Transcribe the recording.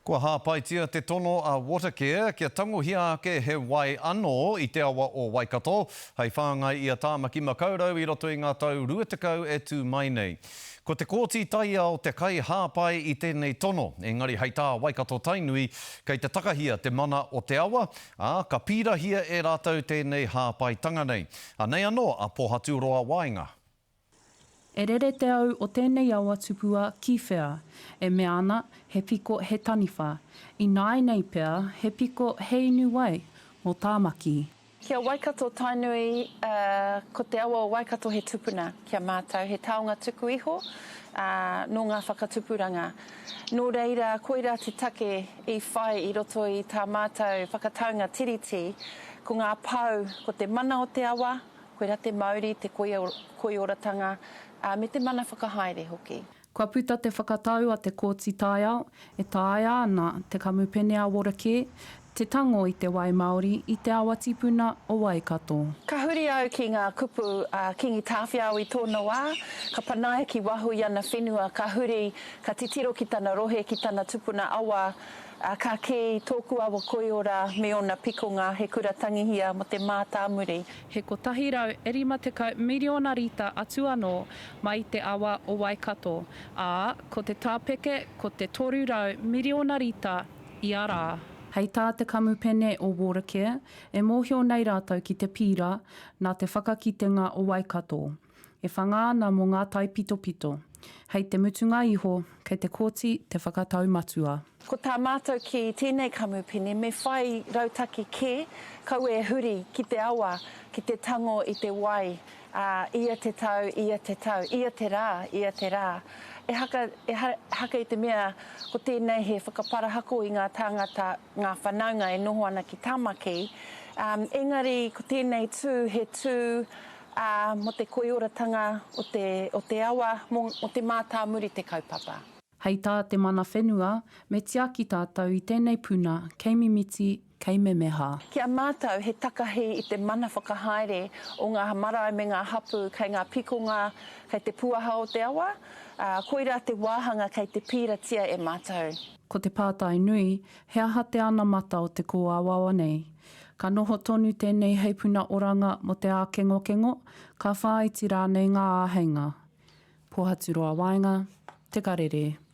Kua hāpaitia te tono a Watercare kia tangohia ake he wai anō i te awa o Waikato hei whāngai i a Tāmaki Makaurau i roto i ngā tau 20 e tū mai nei. Ko te Kōti Taiao te kaihāpai i tēnei tono, engari hei tā Waikato Tainui, kei te takahia te mana o te awa, ā, ka pīrahia e rātou tēnei hāpaitanga nei. Anei anō a Pohaturoa Waenga. E rere te au o tēnei awa tupua ki whea? E mea ana, he piko he taniwha. Ināianei pea, he piko he inu wai mō Tāmaki. Ki a Waikato Tainui, ko te awa o Waikato he tupuna ki a mātou, he taonga tuku iho nō ngā whakatupuranga. Nō reira, koirā te take i whai i roto i tā mātou whakataunga Tiriti, ko ngā pou, ko te mana o te awa, Koirā te mauri, te koioratanga, ā, me te mana whakahaere hoki. Kua puta te whakatau a te Kōti Taiao e taea ana te kamupene a Watercare te tango i te wai māori i te awa tipuna o Waikato. Ka huri au ki ngā kupu a Kingi Tāwhiao i tōna wā, ka panaia ki waho i ana whenua, ka huri, ka titiro ki tana rohe, ki tana tupuna awa, Ā, ka kī, Tōku awa koiora me ōna pikonga he kura tangihia mō te mātāmuri. He 150 miriona rita atu anō mai i te awa o Waikato, ā, ko te tapeke ko te 300 miriona rita ia rā. Hei tā te kamupene o Watercare, e mōhio nei rātou ki te pīra nā te whakakitenga o Waikato. E whanga ana mō ngā taipitopito. Hei te mutunga iho, kei te kōti te whakatau matua. Ko tā mātou ki tēnei kamupene, me whai rautaki kē, kaua e huri ki te awa, ki te tango i te wai, ā, ia te tau, ia te tau, ia te rā, ia te rā. Ehaka, ehaka i te mea ko tēnei he whakaparahako i ngā tāngata, ngā whanaunga e noho ana ki Tāmaki, ā, engari ko tēnei tū he tū, ā, mō te koioratanga o te, o te awa, mō, mō te mātāmuri te kaupapa. Hei tā te mana whenua, me tiaki tātou i tēnei puna kei mimiti, kei memeha. Ki a mātou he takahi i te mana whakahaere o ngā marae me ngā hapū kei ngā pikonga, kei te puaha o te awa, ā, koirā te wāhanga kei te pīratia e mātou. Ko te pātai nui, he aha te anamata o te kōawaawa nei? Ka noho tonu tēnei hei puna oranga mō te ākengokengo, ka whāiti rānei ngā āheinga. Pōhaturoa Waenga, Te Karere.